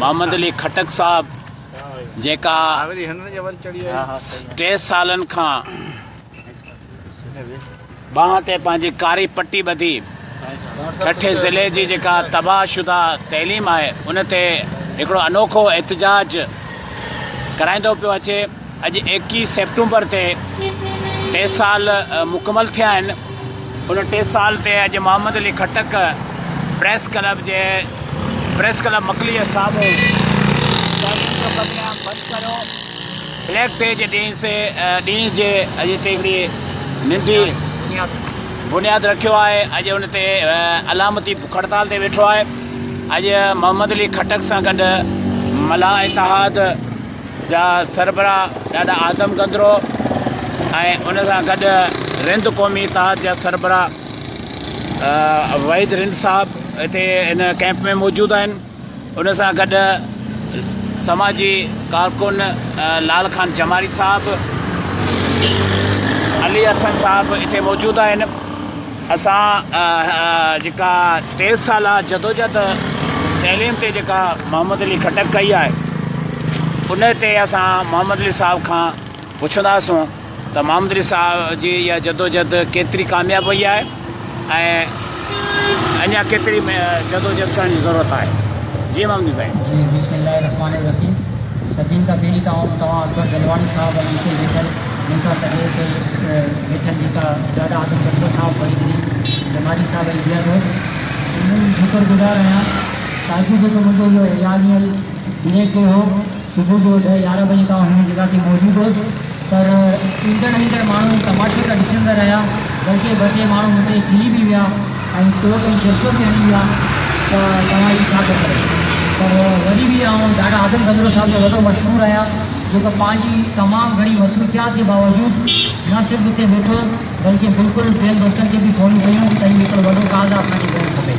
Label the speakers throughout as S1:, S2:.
S1: محمد علي خٽڪ صاحب جيڪا ٽي سالن کان ٻانهن تي پنهنجي ڪاري پٽي ٻڌي ٺٽي ضلعي جي جيڪا تباهه شده تعليم آهي ان تي هڪڙو انوکو احتجاج ڪرائيندو پيو اچي. اڄ ايڪيهه سيپٽمبر تي ٽي سال مڪمل ٿيا آهن ان ٽي سال تي اڄ محمد علي خٽڪ پريس ڪلب جي پريس ڪلب مڪلي جي سامهون تعليم جو قتل عام بند ڪريو بليڪ ڊي جي ڏينهن سي ڏينهن جي اڄ هتي هڪڙي ننڍي بنياد رکيو آهي اڄ ان تي علامتي بک هڙتال تي ويٺو آهي اڄ محمد علي خٽڪ سان گڏ ملاح اتحاد جا سربراهه ڏاڏا آدم گندرو ۽ ان سان گڏ رند قومي اتحاد جا سربراهه وحيد رند صاحب هتي هن ڪئمپ ۾ موجود آهن ان سان گڏ سماجي ڪارڪن لال خان جماري صاحب علي حسن صاحب هتي موجود آهن اسان جيڪا ٽي سالا جدوجھد تعليم تي جيڪا محمد علي خٽڪ ڪئي آهي ان تي اسان محمد علي صاحب کان پڇنداسون ته محمد علي صاحب جي اها جدوجھد ڪيتري ڪامياب وئي آهي ۽ اڃا ڪيتري جدوجھد ڪرڻ جي ضرورت آهي جي محمد علي سائين.
S2: جي بسم الله الرحمٰن الرحيم سڀني کان پهرين ته آئون توهان اڪبر جلواڻي صاحب ۽ هتي ويٺل مون سان گڏ هتي ويٺل جيڪا ڏاڏا آدم گنگو صاحب، وحيد الدين جمالي صاحب ۽ ٻيا دوست انهن جو شڪر گذار آهيان ته اڄ جيڪو منهنجو اهو اعلانيل بليڪ ڊي هو صبح جو ڏهه يارهن بجي تائين هن جڳهه تي موجود هوس پر ايندڙ ويندڙ ماڻهو تماشو ته ڏسندا رهيا بلڪه ٻه ٽي ماڻهو مون تي کلي به ويا ۽ ٽوڪ ۽ چرچو به هڻي ويا ته توهان هي ڇا پيا ڪريو پر وري به آئون ڏاڏا آدم گندرو صاحب جو وڏو مشڪور آهيان جيڪو پنهنجي تمام گهڻي مصروفيات جي باوجود نه صرف اتي ويٺو بلڪه بلڪل ٻين دوستن کي به فونون ڪيون ته هي هڪڙو وڏو ڪاز آهي اسان کي ويهڻ کپي.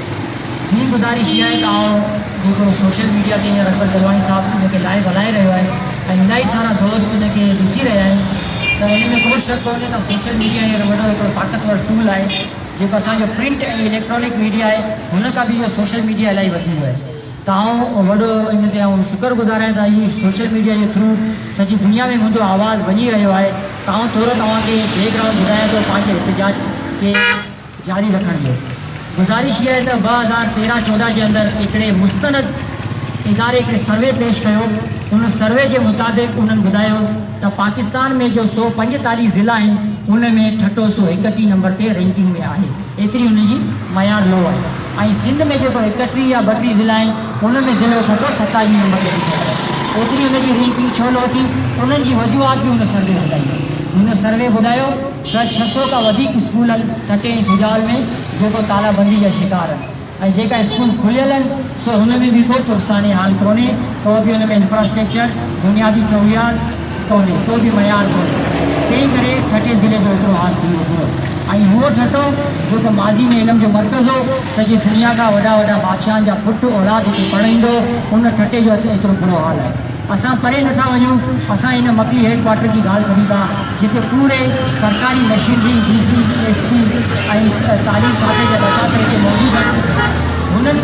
S2: ٻي گذارش اها آهي ته آئون جيڪو سوشل ميڊيا تي هينئر اڪبر جلواڻي صاحب ان کي لائيو هلائي رهيو آهي ۽ الاهي سارا دوست ان کي ڏسي رهيا آهن ته ان ۾ ڪو شڪ ڪونهي ته سوشل ميڊيا هينئر وڏو هڪڙو طاقتور ٽول آهي جيڪو اسان جو پرنٽ ۽ اليڪٽرانڪ ميڊيا آهي هن کان به اهو سوشل ميڊيا الاهي وڌي ويو آهي. ته آئون وڏو ان تي آئون شڪر گذار آهيان ته هي سوشل ميڊيا جي ٿرو سڄي دنيا ۾ منهنجو آواز وڃي رهيو آهي ته آئون ٿورو توهان کي بيڪ گرائونڊ ٻڌايان ٿو پنهنجي احتجاج کي جاري رکڻ جو. گذارش هي آهي ته 2013 14 جي اندر هڪڙي مستند اداري هڪڙي سروي پيش ڪيو ان سروي جي مطابق انهن ٻڌايو ته پاڪستان ۾ جو 145 ضلعا آهن ان ۾ ٺٽو 131 نمبر تي رينڪنگ ۾ آهي ايتري ان جي معيار لو آهي ۽ سنڌ ۾ جيڪو 31 يا 32 ضلعا آهن ان ۾ ضلعو ٺٽو 27 نمبر تي بيٺل آهي ايتري ان جي رينڪنگ ڇو لو ٿي انهن جي وجوهات به ان سروي ٻڌائي هن سروي ٻڌايو ته 600 کان وڌيڪ اسڪول آهن ٺٽي ۽ سجاول ۾ جيڪو تالا بندي جا شڪار آهن ۽ جيڪا اسڪول کليل آهن سو هن ۾ به ڪو پرساني حال ڪونهي، ڪو به ان ۾ انفراسٽرڪچر، بنيادي سهوليات، ڪونهي، ڪو به معيار ڪونهي. تنهن ڪري ٺٽي ضلعي جو ايترو حال ٿي ويو برو. ۽ اهو ٺٽو جيڪو ماضي ۾ علم جو مرڪز هو، سڄي دنيا کان وڏا وڏا بادشاهن جا پٽ اولاد هتي پڙهڻ ايندو هو، ان ٺٽي جو اڄ ايترو برو حال آهي. اسان پري نٿا وڃون، اسان هن مڪلي هيڊ ڪوارٽر جي ڳالهه ڪريون ٿا، جتي پوري سرڪاري machinery, D C, S P ۽ تعليم کاتي جا دفاتر هتي موجود آهن. هنن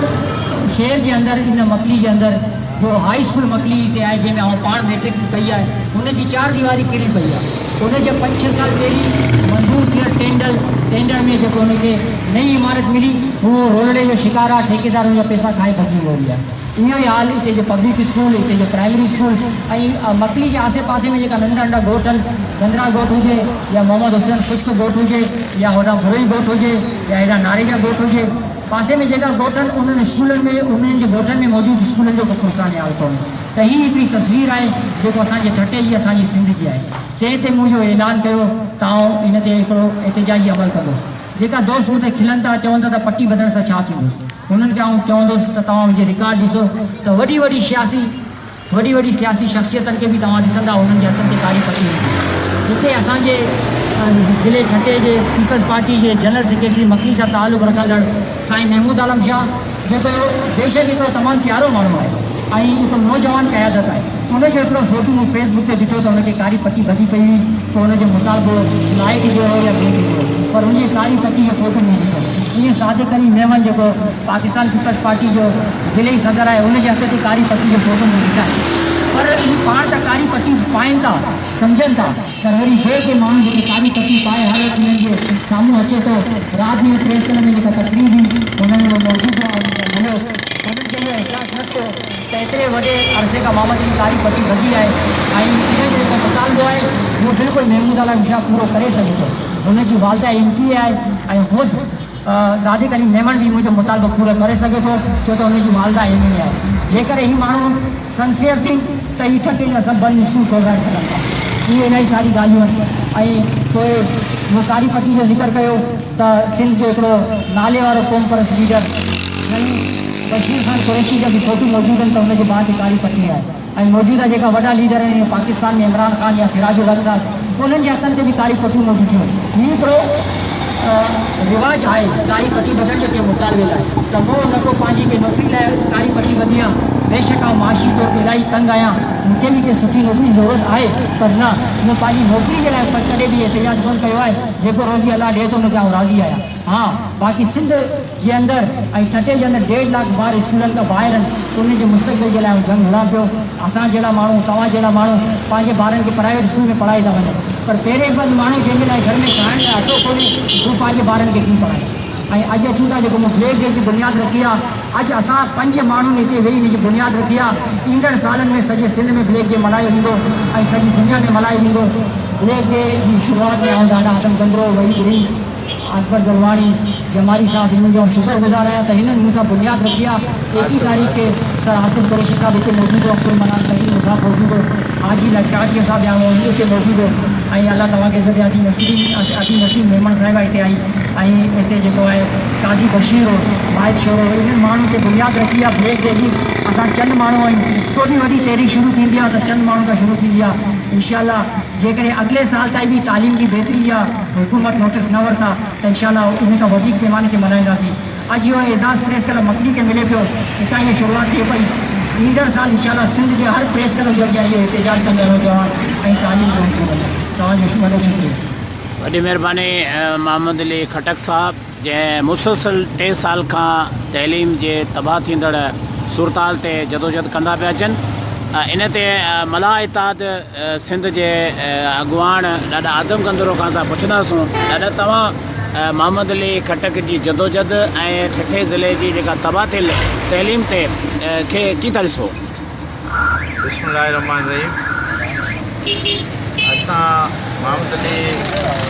S2: شهر جي اندر ان مڪلي جي اندر جو هاء اسڪول مڪلي هتي آهي، جنهن ۾ آئون پاڻ ميٽرڪ به ڪئي آهي، ان جي چار ديواري ڪري پئي آهي. ان جي پنج ڇهه سال پهرين منظور ٿيل ٽينڊل، ٽينڊر، ۾ جيڪو هن کي نئين عمارت ملي، اهو رولڙي جو شڪار آهي، ٺيڪيدار ان جا پئسا کائي ڀڄي ويو آهي. اهو ئي حال هتي جي پبلڪ اسڪول، هتي جي پرائمري اسڪول ۽ مڪلي جي آسي پاسي ۾ جيڪا ننڍا ننڍا ڳوٺ آهن، گندرا ڳوٺ هجي يا محمد حسين خشڪ ڳوٺ هجي يا هوڏانهن بروهي ڳوٺ هجي يا هيڏانهن ناريجا ڳوٺ هجي، پاسي ۾ جيڪا ڳوٺ آهن انهن اسڪولن ۾ انهن جي ڳوٺن ۾ موجود اسڪولن جو ڪو پرسان حال ڪونهي ته هي هڪڙي تصوير آهي جيڪو اسان جي ٺٽي جي اسان جي سنڌ جي آهي تنهن تي مون اهو اعلان ڪيو ته آئون ان تي هڪڙو احتجاجي عمل ڪندس. جيڪا دوست مون تي کلن ٿا چون ٿا ته پٽي ٻڌڻ سان ڇا ٿيندس؟ انهن کي آئون چوندس ته توهان منهنجي رڪارڊ ڏسو ته وڏي وڏي سياسي وڏي وڏي سياسي شخصيتن کي به توهان ڏسندا انهن جي هٿن تي ڪاري پٽي هوندي. هتي اسان جي ضلعي ٺٽي جي پيپلز پارٽي جي جنرل سيڪريٽري مڪلي سان تعلق رکندڙ سائين محمود عالم شاهه جيڪو بيشڪ هڪڙو تمام پيارو ماڻهو آهي ۽ هڪ نوجوان قيادت آهي ان جو هڪڙو فوٽو مون فيس بڪ تي ڏٺو ته ان کي ڪاري پٽي ٻڌي پئي هئي پوء ان جو مطالبو لائق جو هو يا بي جو هو پر ان جي ڪاري پٽي جو فوٽو مون ڏٺو. ائين صادق علي ميمڻ جيڪو پاڪستان پيپلز پارٽي جو ضلعي صدر آهي ان جي هٿ تي ڪاري پٽي جو فوٽو موجود آهي پر هي پاڻ ته ڪاري پٽي پائين ٿا سمجهن ٿا پر وري ٻئي ڪي ماڻهو جيڪي ڪاري پٽي پائي هر وقت انهن جي سامهون اچي ٿو رات ڏينهن پريس ڪلب ۾ جيڪا تقريب هئي ان ۾ هو موجود هئا انهن سان مليو انهن کي اهو احساس نه ٿيو ته ايتري وڏي عرصي کان محمد علي ڪاري پٽي ٻڌي آهي ۽ ان جو جيڪو مطالبو آهي اهو بلڪل محمود عالم شاهه پورو ڪري سگهي ٿو. هن جي والده ايم پي اي آهي ۽ خود صادق علي ميمڻ به منهنجو مطالبو پورو ڪري سگهي ٿو ڇو ته هن جي والده ايم اين اي آهي. جيڪڏهن هي ماڻهو سنسيئر ٿين ته هي ٺٽي جا سڀ بند اسڪول کولرائي سگهن ٿا. اهي الاهي ساري ڳالهيون آهن ۽ پوء مون ڪاري پٽي جو ذڪر ڪيو ته سنڌ جو هڪڙو نالي وارو قومپرست ليڊر سائين بشير خان قريشي جا به فوٽو موجود آهن ته ان جي ٻانهن تي ڪاري پٽي آهي ۽ موجوده جيڪا وڏا ليڊر آهن پاڪستان ۾ عمران خان يا سراج الحق صاحب انهن جي هٿن تي به ڪاري پٽيون موجود ٿيون. هي هڪڙو رواج آهي ڪاري پٽي ٻڌڻ جو ڪنهن مطالبي لاء ته مون نه ڪو پنهنجي ڪنهن نوڪري لاء ڪاري پٽي ٻڌي آهي بيشڪ آئون معاشي طور تي الاهي تنگ آهيان مون کي به ڪنهن سٺي نوڪري جي ضرورت آهي پر نه مون پنهنجي نوڪري جي لاء ڪڏهن به احتجاج ڪونه ڪيو آهي جيڪو روزي الله ڏئي ٿو ان تي آئون راضي آهيان. ها باقي سنڌ جي اندر ۽ ٺٽي جي اندر ڏيڍ لاک ٻار اسڪولن کان ٻاهر آهن انهن جي مستقبل جي لاء آئون جنگ وڙهان پيو اسان جهڙا ماڻهو توهان جهڙا ماڻهو پنهنجي ٻارن کي پرائيويٽ اسڪول ۾ پڙهائي ٿا وڃن پر پهرين بند ماڻهو جنهن جي لاء گهر ۾ کائڻ لاء اٽو ڪونهي هو پنهنجي ٻارن کي ڪيئن پڙهائي ۽ اڄ اچون ٿا جيڪو مون بليڪ ڊي جي بنياد رکي آ اڄ اسان پنج ماڻهن هتي ويهي ان جي بنياد رکي آ ايندڙ سالن ۾ سڄي سنڌ ۾ بليڪ ڊي ملهايو ويندو ۽ سڄي دنيا ۾ ملهايو ويندو بليڪ ڊي جي شروعات ۾ آئون ڏاڏا آدم گندرو وحيد رند اڪبر جلواڻي، جمالي صاحب هنن جو آئون شڪر گذار آهيان ته هنن مون سان بنياد رکي آ، ايڪيهه تاريخ تي سر آصف قريشي صاحب هتي موجود هو، عبدالمنان ترين مون سان موجود هو، حاجي لکياٽيء صاحب يا اتي موجود هو ۽ الله توهان کي عزت ڏي حاجي نصيرين ادي نسيم ميمڻ صاحبه هتي آئي ۽ هتي جيڪو آهي قاضي بشير هو، واحد شورو هو، انهن ماڻهن هتي بنياد رکي آ بريڪ ڊي جي، اسان چند ماڻهو آهيون، ڪو به وڏي تحريڪ شروع ٿيندي آ ته چند ماڻهن کان شروع ٿيندي آ، انشاء الله جيڪڏهن اڳلي سال تائين به تعليم جي بهتري جا حڪومت نوٽس نه ورتا ته انشاء الله ان کان وڌيڪ پيماني تي ملهائينداسين. اڄ اهو اعزاز پريس ڪلب مڪلي کي ملي پيو اتان اها شروعات ٿئي پئي. ايندڙ سال انشاء الله سنڌ جي هر پريس ڪلب جي اڳيان اهو احتجاج ڪندا نوجوان ۽ تعليم جو حڪومت. توهان جو وڏو شڪريو.
S1: وڏي مهرباني محمد علي خٽڪ صاحب. جنهن مسلسل ٽي سال کان تعليم جي تباهه ٿيندڙ صورتحال تي جدوجھد ڪندا پيا اچن ان تي ملاح اتحاد سنڌ جي اڳواڻ ڏاڏا آدم ڪندرو کان اسان پڇنداسون ڏاڏا توهان محمد علي خٽڪ جي جدوجھد ۽ ٺٽي ضلعي جي جيڪا تباهه ٿيل تعليم تي کي ڪيئن ٿا ڏسو؟
S3: بسم الله الرحمٰن الرحيم اسان محمد علي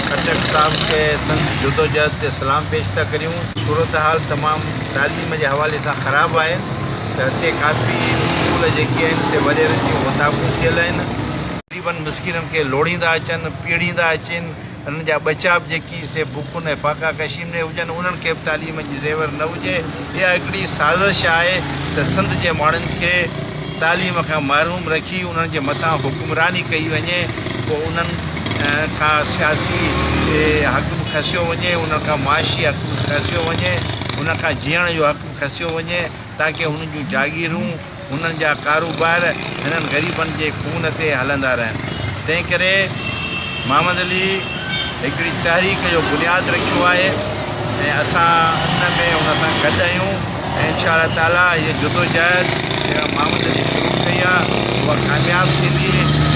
S3: خٽڪ صاحب کي سندس جدوجهد تي سلام پيش ٿا ڪريون. صورتحال تمام تعليم جي حوالي سان خراب آهي ته هتي ڪافي اسڪول جيڪي آهن سي وڏيرن جون اوطاقون ٿيل آهن. غريبن مسڪينن کي لوڙهيندا اچن پيڙهيندا اچين انهن جا ٻچا به جيڪي سي بکن ۽ فاقا ڪشين ۾ هجن انهن کي به تعليم جي زيور نه هجي. اها هڪڙي سازش آهي ته سنڌ جي ماڻهن کي تعليم کان محروم رکي انهن جي مٿان حڪمراني ڪئي وڃي پوء انهن کان سياسي حق به کسيو وڃي انهن کان معاشي حق به کسيو وڃي انهن کان جيئڻ جو حق به کسيو وڃي تاڪه هنن جون جاگيرون هنن جا ڪاروبار هنن غريبن جي خون تي هلندا رهن. تنهن ڪري محمد علي هڪڙي تحريڪ جو بنياد رکيو آهي ۽ اسان ان ۾ ان سان گڏ آهيون ۽ انشاء الله تعالي هيء جدوجهد جيڪا محمد علي شروع ڪئي آهي اها ڪامياب ٿيندي.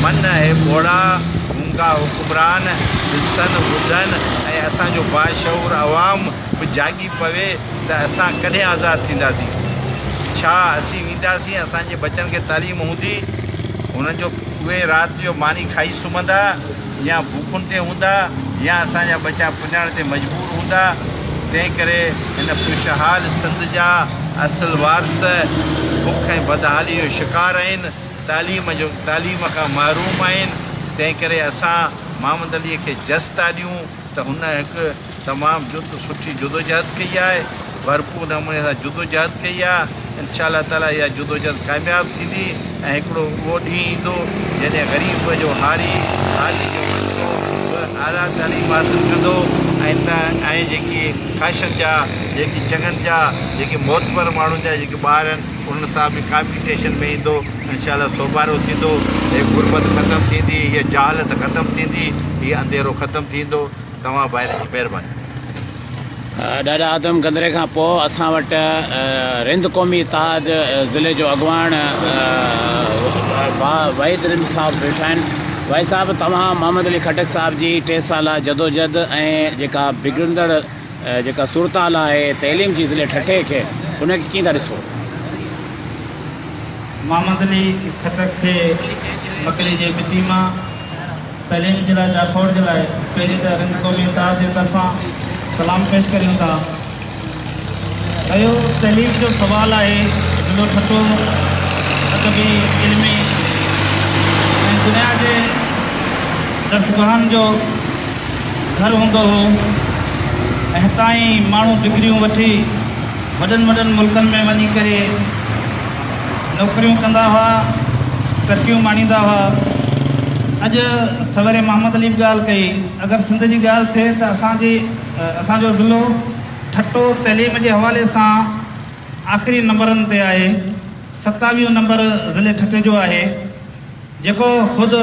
S3: من اهي ٻوڙا گونگا حڪمران ڏسن ٻڌن ۽ اسان جو باشعور عوام به جاڳي پوي ته اسان ڪڏهن آزاد ٿينداسين؟ ڇا اسين وينداسين؟ اسان جي ٻچن کي تعليم هوندي؟ هنن جو اهي رات جو ماني کائي سمهندا يا بکن تي هوندا يا اسان جا ٻچا پڃڻ تي مجبور هوندا؟ تنهن ڪري هن خوشحال سنڌ جا اصل وارث بک ۽ بدحالي جو شڪار آهن، تعليم جو تعليم کان محروم آهن، تنهن ڪري اسان محمد علي کي جس ٿا ڏيون ته هن هڪ تمام جد سٺي جدوجهد ڪئي آهي ڀرپور نموني سان جدوجهد ڪئي آهي انشاء الله تعالي اها جدوجهد ڪامياب ٿيندي ۽ هڪڙو اهو ڏينهن ايندو جڏهن غريب جو هاري هاري جو ٻچو به اعليٰ تعليم حاصل ڪندو ۽ ته ۽ جيڪي خاشن جا جيڪي چڱن جا جيڪي معتبر ماڻهن جا جيڪي ٻار آهن انهن سان به ڪامپيٽيشن ۾ ايندو انشاء الله سوڀارو ٿيندو هي غربت ختم ٿيندي هيء جهالت ختم ٿيندي هي انڌيرو ختم ٿيندو توهان ڀائرن جي مهرباني.
S1: ڏاڏا آدم گندري کان پوء اسان وٽ رند قومي اتحاد ضلعي جو اڳواڻ ڀاء وحيد رند صاحب ويٺا آهن. وحيد صاحب توهان محمد علي خٽڪ صاحب جي ٽي سالا جدوجھد ۽ جيڪا بگڙندڙ جيڪا صورتحال آهي تعليم جي ضلعي ٺٽي کي ان کي ڪيئن ٿا ڏسو؟
S4: محمد علي خٽڪ کي مڪلي جي مٽي مان تعليم جي لاء جاکوڙ جي لاء پهرين ته رند قومي اتحاد جي طرفان سلام پيش ڪريون ٿا. رهيو تعليم جو سوال آهي ضلعو ٺٽو ادبي، علمي ۽ دنيا جي درسگاهن جو گهر هوندو هو ۽ هتان ئي ماڻهو ڊگريون وٺي وڏن وڏن ملڪن ۾ وڃي ڪري نوڪريون ڪندا هئا، ترقيون ماڻيندا هئا. اڄ سويري محمد علي به ڳالهه ڪئي، اگر سنڌ جي ڳالهه ٿئي ته اسان جي اسان جو ضلعو ٺٽو تعليم جي حوالي سان آخري نمبرن تي آهي، ستاويهون نمبر ضلعي ٺٽي جو آهي، جيڪو خود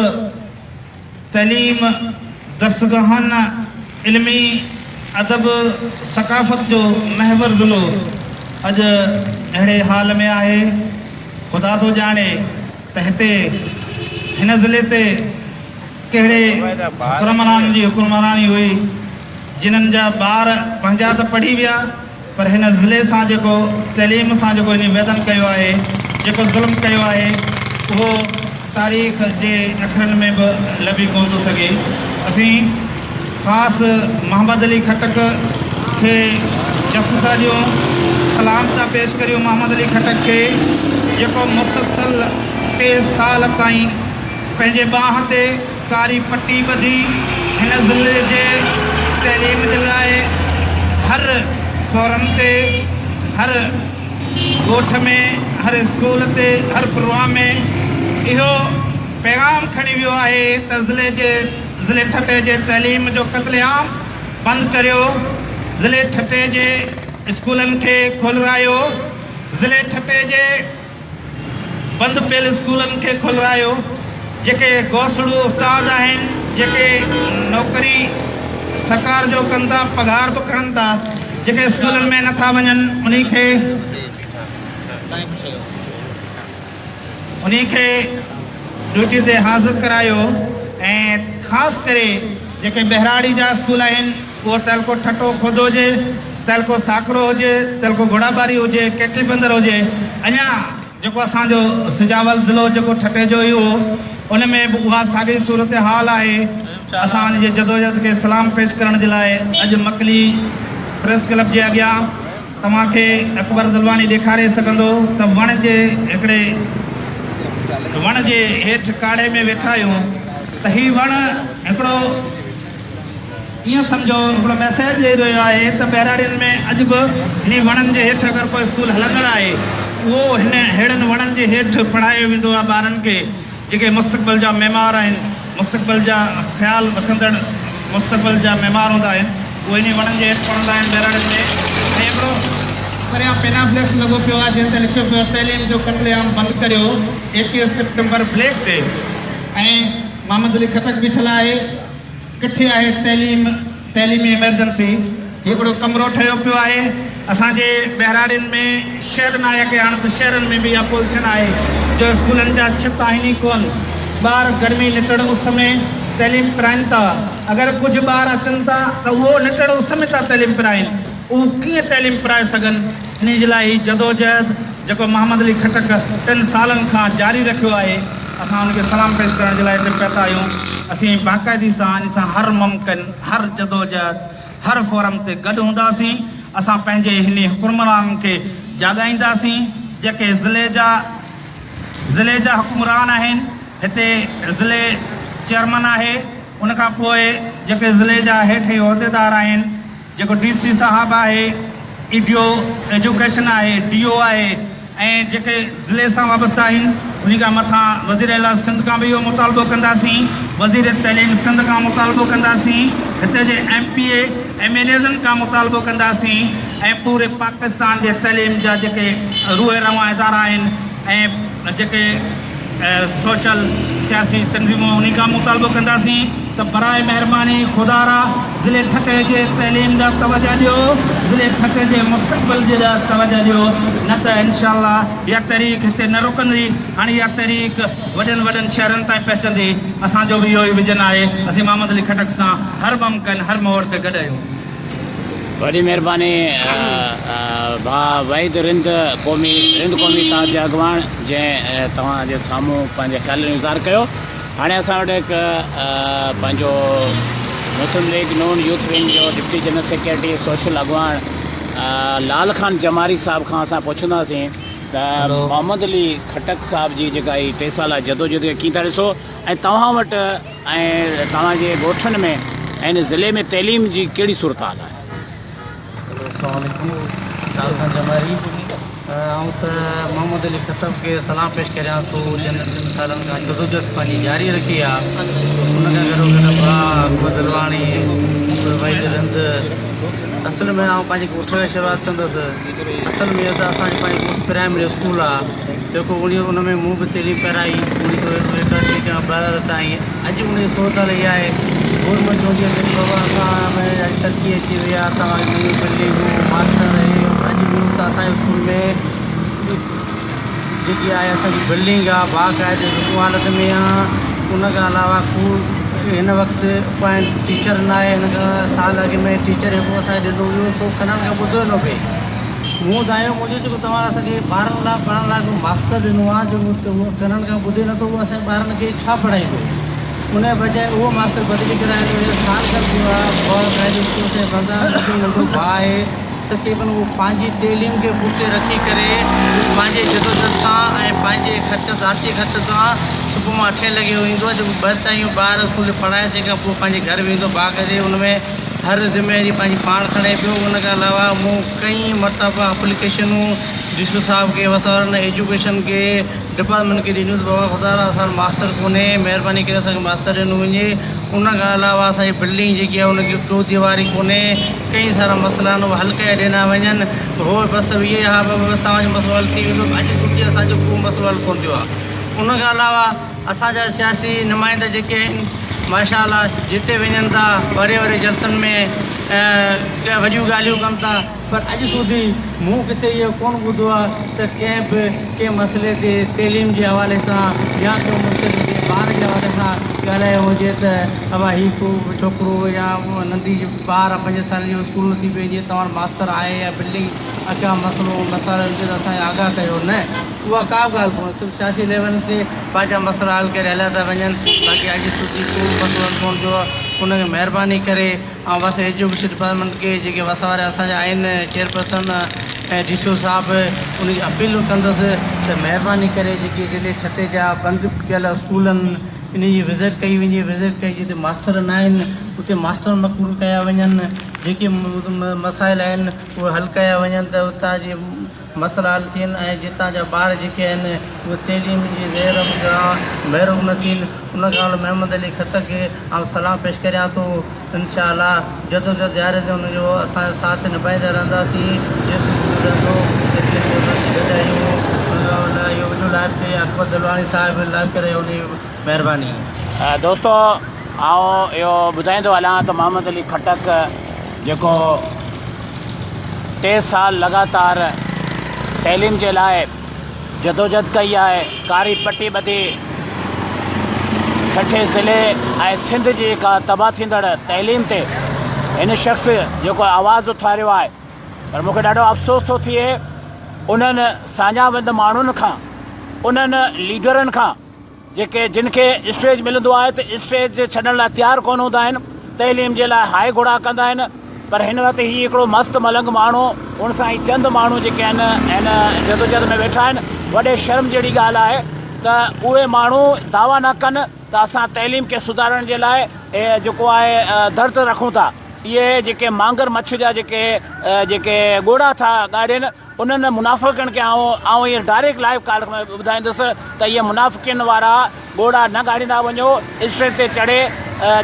S4: تعليم، درسگاهن، علمي، ادب، ثقافت جو محور ضلعو اڄ اهڙي حال ۾ آهي، خدا ٿو ڄاڻي ته هتي هن ضلعي تي ڪهڙي حڪمرانن جي حڪمراني هئي، جنھن جا ٻار پنهنجا ته پڙهي ويا پر هن ضلعي سان جيڪو تعليم سان جيڪو هن ويڌن ڪيو آهي، جيڪو ظلم ڪيو آهي اهو تاريخ جي اکرن ۾ به لڀي ڪونه ٿو سگهي. اسين خاص محمد علي خٽڪ کي جس ٿا ڏيون، سلام ٿا پيش ڪريون محمد علي خٽڪ کي جيڪو مسلسل ٽي سال تائين پنهنجي ٻانهن تي ڪاري پٽي ٻڌي هن ضلعي جي تعليم جي لاء هر فورم تي هر ڳوٺ ۾ هر اسڪول تي هر پروگرام ۾ اهو پيغام کڻي ويو آهي ته ضلعي جي ضلعي ٺٽي جي تعليم جو قتل عام بند ڪريو ضلعي ٺٽي جي اسڪولن کي کولرايو ضلعي ٺٽي جي بند پيل اسڪولن کي کولرايو، جيڪي گوسڙو استاد آهن، جيڪي نوڪري سرڪار جو ڪن ٿا، پگهار به کڻن ٿا، جيڪي اسڪولن ۾ نٿا وڃن انهي کي انهي کي ڊيوٽي تي حاضر ڪرايو ۽ خاص ڪري جيڪي ٻهراڙي جا اسڪول آهن اهو تعلقو ٺٽو خود هجي، تعلقو ساڪرو هجي، تعلقو گهوڙاٻاري هجي، ڪيٽي بندر هجي، اڃا جيڪو اسان جو سجاول ضلعو جيڪو ٺٽي جو ئي هو ان ۾ به اها ساڳي صورتحال آهي. اسان ان جي جدوجهد کي سلام پيش ڪرڻ جي لاء اڄ مڪلي پريس ڪلب جي اڳيان توهان کي اڪبر ذلواڻي ڏيکاري سگهندو ته وڻ جي هڪڙي وڻ جي هيٺ ڪاڙهي ۾ ويٺا آهيون ته هي وڻ هڪڙو ائين سمجهو هڪڙو ميسيج ڏئي رهيو آهي ته ٻهراڙين ۾ اڄ به انهي وڻن جي هيٺ اگر ڪو اسڪول هلندڙ آهي اهو هن ههڙن وڻن جي هيٺ پڙهايو ويندو آهي ٻارن کي جيڪي مستقبل جا معمار آهن مستقبل جا خيال رکندڙ مستقبل جا معمار هوندا آهن اهي انهي وڻن جي هيٺ پڙهندا آهن ٻهراڙين ۾ ۽ هڪڙو پريان پينافليڪس لڳو پيو آهي جنهن تي لکيو پيو آهي تعليم جو قتل عام بند ڪريو 21 September black day ۽ Muhammad Ali Khattak بيٺل آهي. ڪٿي آهي تعليم، تعليمي ايمرجنسي. هي هڪڙو ڪمرو ٺهيو پيو آهي. اسان جي ٻهراڙين ۾ شهر ناهي ڪي هاڻ ته شهرن ۾ به اها پوزيشن آهي جو اسڪولن جا ڇت آهن ئي ڪونه. ٻار گرمي نٽهڻ اس ۾ تعليم پرائين ٿا. اگر ڪجهه ٻار اچن ٿا ته اهو نٽهڻ اس ۾ ٿا تعليم پرائين. اهو ڪيئن تعليم پرائي سگهن؟ انهي جي لاء هي جدوجهد جيڪو محمد علي خٽڪ ٽن سالن کان جاري رکيو آهي. اسان ان کي سلام پيش ڪرڻ جي لاء هتي پهتا آهيون. اسين باقاعدي سان ان سان هر ممڪن، هر جدوجهد، هر فورم تي گڏ هونداسين. اسان پنهنجي هن حڪمرانن کي جاڳائينداسين، جيڪي ضلعي جا ضلعي جا حڪمران آهن. هتي ضلعي چيئرمن آهي، ان کان پوء جيڪي ضلعي جا هيٺين عهديدار آهن، جيڪو ڊي سي صاحب آهي، اي ڊي او ايجوڪيشن آهي، ڊي او آهي ۽ جيڪي ضلعي سان وابسته آهن انهي کان مٿان وزير اعليٰ سنڌ کان به اهو مطالبو ڪنداسين، وزير تعليم سنڌ کان مطالبو ڪنداسين، هتي جي M P A, M N As کان مطالبو ڪنداسين ۽ پوري پاڪستان جي تعليم جا جيڪي روح روان ادارا آهن ۽ جيڪي سوشل سياسي تنظيمون انهي کان مطالبو ڪنداسين ته براء مهرباني خدارا ضلعي ٺٽي جي تعليم ڏانهن توجه ڏيو ضلعي ٺٽي جي مستقبل جي ڏانهن توجه ڏيو نه ته انشاء الله اها تحريڪ هتي نه رڪندي هاڻي اها تحريڪ وڏن وڏن شهرن تائين پهچندي اسان جو به اهو ئي ويزن آهي اسين محمد علي خٽڪ سان هر ممڪن هر موڙ تي گڏ آهيون.
S1: وڏي مهرباني ڀاء وحيد رند قومي رند قومي اتحاد جي اڳواڻ جنهن توهان جي سامهون پنهنجي خيالن جو اظهار ڪيو هاڻي اسان وٽ هڪ پنهنجو مسلم ليگ نون يوٿ ونگ جو ڊپٽي جنرل سيڪريٽري سوشل اڳواڻ لال خان جماري صاحب کان اسان پڇنداسين ته محمد علي خٽڪ صاحب جي جيڪا هي ٽي سالا جدوجهد کي ڪيئن ٿا ڏسو ۽ توهان وٽ ۽ توهان جي ڳوٺن ۾ ۽ هن ضلعي ۾ تعليم جي ڪهڙي صورتحال آهي؟
S5: السلام عليڪم لال خان جماري آئون ته محمد علي خطب کي سلام پيش ڪريان ٿو جن ٽن سالن کان جدوجھد پنهنجي جاري رکي آ ان کان گڏو گڏ ڀاء اڪبر دلواڻي وحيد رند اصل ۾ آئون پنهنجي ڳوٺ کان شروعات ڪندس اصل ۾ اهو ته اسان جي پنهنجي ڳوٺ پرائمري اسڪول آ جيڪو اڻيهه ان ۾ مون به تعليم پرائي اڻيهه سو ايڪاسي کان 2000 تائين اڄ ان جي صورتحال اها آهي گورنمينٽ چوندي آهي ته بابا اسان ۾ اڄ ترقي اچي وئي آهي توهان کي نيون بلڊنگون ماستر هي اڄ به ته اسان جي اسڪول ۾ جيڪي آهي اسان جي بلڊنگ آهي باقاعدي رڪو حالت ۾ آهي ان کان علاوه ڪو هن وقت پوائنٽ ٽيچر نه آهي هن کان سال اڳ ۾ ٽيچر هڪ اسان کي ڏنو ويو سو ڪنن کان ٻڌو نه پئي مون دانهيو منهنجو جيڪو توهان اسان کي ٻارن لاء پڙهڻ لاء ڪو ماستر ڏنو آهي جيڪو ڪنن کان ٻڌي نٿو اهو اسان جي ٻارن کي ڇا پڙهائيندو ان جي بجاء اهو ماستر بدلي ڪرائي ڏنو سال کن ٿيو آهي باقاعدي اسڪول سائين بندا منهنجو ننڍو ڀاء آهي تقريبن اهو پنهنجي تعليم کي پٺتي رکي ڪري پنهنجي جدوجھد سان ۽ پنهنجي خرچ ذاتي خرچ سان صبح مان اٺين لڳي اهو ايندو آهي جيڪو ٻه تائين ٻار اسڪول پڙهائي تنهن کان پوء پنهنجي گهر ويندو باقاعدي ان ۾ هر ذميواري پنهنجي پاڻ کڻي پيو ان کان علاوه مون ڪئين مرتبه اپليڪيشنون ڊي سي صاحب کي وس وارن ايجوڪيشن کي ڊپارٽمينٽ کي ڏنيون ته بابا خدا را اسان وٽ ماستر ڪونهي مهرباني ڪري اسان کي ماستر ڏنو وڃي ان کان علاوه اسان جي بلڊنگ جيڪي آهي ان کي ٽو ديواري ڪونهي ڪئين سارا مسئلا آهن اهي حل ڪيا ڏنا وڃن هو بس اهي ها بابا توهان جو مسئلو حل ٿي ويندو اڄ سوڌي اسان جو ڪو مسئلو حل ڪونه ٿيو آهي ان کان علاوه اسان جا سياسي نمائندا جيڪي آهن ماشاء الله جتي وڃن ٿا وڏي وڏي جلسن ۾ ۽ وڏيون ڳالهيون ڪن ٿا پر اڄ سوڌي مون ڪٿي اهو ڪونه ٻڌو آهي ته ڪنهن به ڪنهن مسئلي تي تعليم جي حوالي سان يا ڪنهن مسئلي تي ٻار جي حوالي سان ڳالهايو هجي ته ابا هي ڪو ڇوڪرو يا ننڍي ٻار پنج سالن جو اسڪول نٿي پئي وڃي توهان وٽ ماستر آهي يا بلڊنگ ڪا مسئلو مسائل هجي ته اسان کي آگاهه ڪيو نه اها ڪا به ڳالهه ڪونهي صرف سياسي ليول تي پنهنجا مسئلا حل ڪري هليا ٿا وڃن باقي اڄ سوڌي ڪو به مسئلو حل ڪونه ٿيو آهي ان کي مهرباني ڪري ۽ بس ايجوڪيشن ڊپارٽمينٽ کي جيڪي وس وارا اسان جا آهن چيئرپرسن ۽ ڊي سي او صاحب ان کي اپيل ڪندس ته مهرباني ڪري جيڪي ضلعي ٺٽي جا بند پيل اسڪول آهن ان جي وزٽ ڪئي وڃي وزٽ ڪئي جتي ماستر نه آهن اتي ماستر مقرر ڪيا وڃن جيڪي مسائل آهن اهي حل ڪيا وڃن ته اتان جي مسئلا حل ٿين ۽ جتان جا ٻار جيڪي آهن اهي تعليم جي زهر کان محروم نه ٿين ان کان علاوه محمد علي خٽڪ کي آئون سلام پيش ڪريان ٿو انشاء الله جدوجھد جاري رهندي ان جو اسان ساٿ نڀائيندا رهنداسين جيسين وجود رهندو تيسين اسين گڏ آهيون اهو وڏو لائق ٿئي اڪبر دلواڻي صاحب لائق ڪري ان جي مهرباني.
S1: دوستو آئون اهو ٻڌائيندو هلان ته محمد علي خٽڪ جيڪو ٽي سال لڳاتار تعليم جي لاء جدوجھد ڪئي آهي ڪاري پٽي ٻڌي ٺٽي ضلعي ۽ سنڌ جي هڪ تباهه ٿيندڙ تعليم تي هن شخص جيڪو آواز اٿاريو آهي پر مونکي ڏاڍو افسوس ٿو ٿئي انهن ساڃاهه وند ماڻهن کان انهن ليڊرن کان جيڪي جن کي اسٽيج ملندو آهي ته اسٽيج ڇڏڻ لاء تيار ڪونه هوندا آهن تعليم جي لاء هاء گهوڙا ڪندا آهن پر هن وقت هي هڪڙو مست ملنگ ماڻهو ان سان هي چند ماڻهو جيڪي آهن هن جدوجهد ۾ ويٺا آهن وڏي شرم جهڙي ڳالهه آهي ته اهي ماڻهو دعويٰ نه ڪن ته اسان تعليم کي سڌارڻ جي لاء جيڪو آهي درد رکون ٿا اهي جيڪي مانگر مڇ جا جيڪي جيڪي ڳوڙها ٿا ڳاڙين انهن منافقن کي آئون آئون هينئر ڊائريڪٽ لائيو ڪال ۾ ٻڌائيندس ته اهي منافقين وارا ڳوڙها نه ڳاڙيندا وڃو اسٽيج تي چڙهي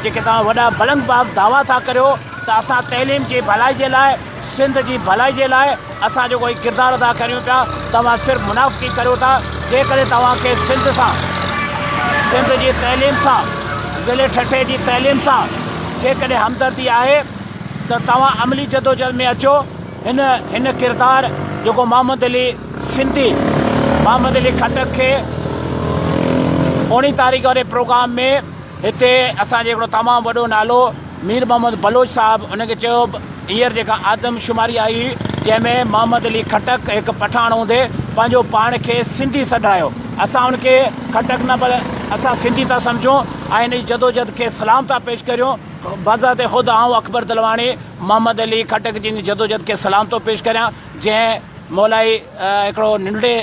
S1: جيڪي توهان وڏا بلند باغ دعويٰ ٿا ڪريو ته اسان تعليم جي ڀلائي جي لاء سنڌ جي ڀلائي جي لاء اسان جيڪو هي ڪردار ادا ڪريون پيا توهان صرف منافقي ڪريو ٿا جيڪڏهن توهان کي سنڌ سان. سنڌ جي تعليم سان ضلعي ٺٽي جي تعليم سان جيڪڏهن همدردي آهي ته توهان عملي جدوجهد ۾ اچو هن هن ڪردار جيڪو محمد علي سنڌي محمد علي خٽڪ کي اوڻي تاريخ واري پروگرام ۾ هتي اسان جي هڪڙو تمام وڏو نالو مير محمد بلوچ صاحب ان کي چيو هينئر جيڪا آدم شماري آئي هئي جنهن ۾ محمد علي خٽڪ هڪ پٺاڻ هوندي پنهنجو پاڻ کي سنڌي سڏرايو اسان ان کي خٽڪ نه پر اسان سنڌي ٿا سمجهون ۽ ان جي جدوجھد کي سلام ٿا پيش ڪريون بذات خود آئون اڪبر دلواڻي محمد علي خٽڪ جي ان جدوجھد کي سلام ٿو پيش ڪريان جنهن مولائي هڪڙو ننڍڙي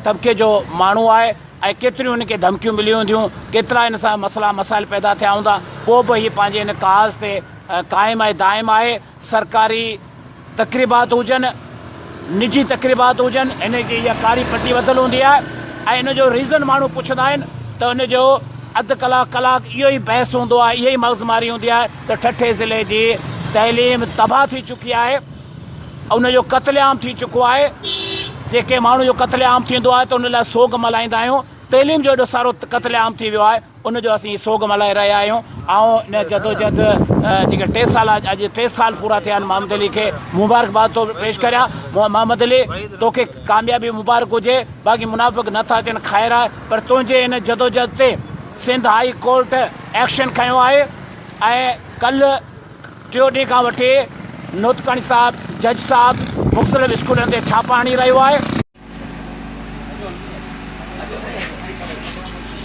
S1: طبقي جو ماڻهو آهي ۽ ڪيتريون هن کي ڌمڪيون مليون هونديون، ڪيترا هن سان مسئلا مسائل پيدا ٿيا هوندا، پوء به هي پنهنجي ان ڪاز تي قائم ۽ دائم آهي. سرڪاري تقريبات هجن، نجي تقريبات هجن، هن کي اها ڪاري پٽي وڌل هوندي آهي ۽ ان جو ريزن ماڻهو پڇندا آهن ته ان جو اڌ ڪلاڪ ڪلاڪ اهو ئي بحث هوندو آهي، اها ئي مغز ماري هوندي آهي ته ٺٽي ضلعي جي تعليم تباهه ٿي چڪي آهي. ان جو قتل عام ٿي چڪو آهي، جيڪي ماڻهو جو قتل عام ٿيندو آهي ته ان لاء سوڳ ملهائيندا آهيون، تعليم جو ايڏو سارو قتل عام ٿي ويو آهي ان جو اسين سوڳ ملهائي رهيا آهيون، آئون ان جدوجهد جيڪي ٽي سال اڄ ٽي سال پورا ٿيا آهن محمد علي کي مبارڪباد ٿو پيش ڪريان، محمد علي توکي ڪاميابي مبارڪ هجي، باقي منافق نه ٿا اچن خير آهي پر تنهنجي ان جدوجهد تي سنڌ هائي ڪورٽ ايڪشن کنيو آهي ۽ ڪلهه ٽيون ڏينهن کان وٺي نوتڪاڻي صاحب جج صاحب مختلف اسڪولن تي ڇاپا هڻي رهيو آهي.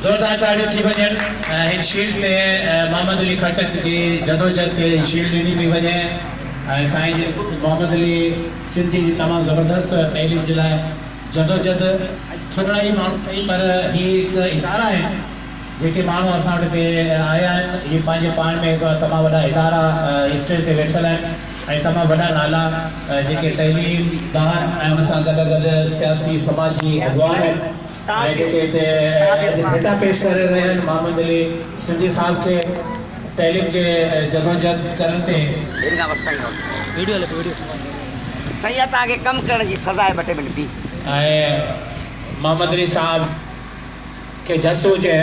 S6: زوردار تاڙيون ٿي وڃن ۽ هن شيلڊ تي محمد علي خٽڪ جي جدوجھد تي هي شيلڊ ڏني پئي وڃي ۽ سائين جن محمد علي سنڌي جي تمام زبردست تعليم جي لاء جدوجھد ٿورڙا ئي ماڻهو ڪئي پر هي هڪ ادارا آهن جيڪي ماڻهو اسان وٽ هتي آيا آهن اهي پنهنجي پاڻ ۾ هڪ تمام وڏا ادارا اسٽيج تي ويٺل آهن ۽ تمام وڏا نالا جيڪي تعليم دان ۽ ان سان گڏ گڏ سياسي سماجي اڳواڻ آهن ۽ جيڪي هتي اڄ ڀيٽا پيش ڪري رهيا آهن محمد علي سنڌي صاحب کي تعليم جي جدوجهد ڪرڻ تي. ۽ محمد علي صاحب کي جس هجي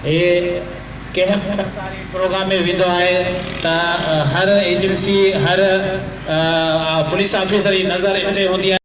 S6: هي ڪنهن به سرڪاري پروگرام ۾ ويندو آهي ته هر ايجنسي هر پوليس آفيسر جي نظر ان تي هوندي آهي.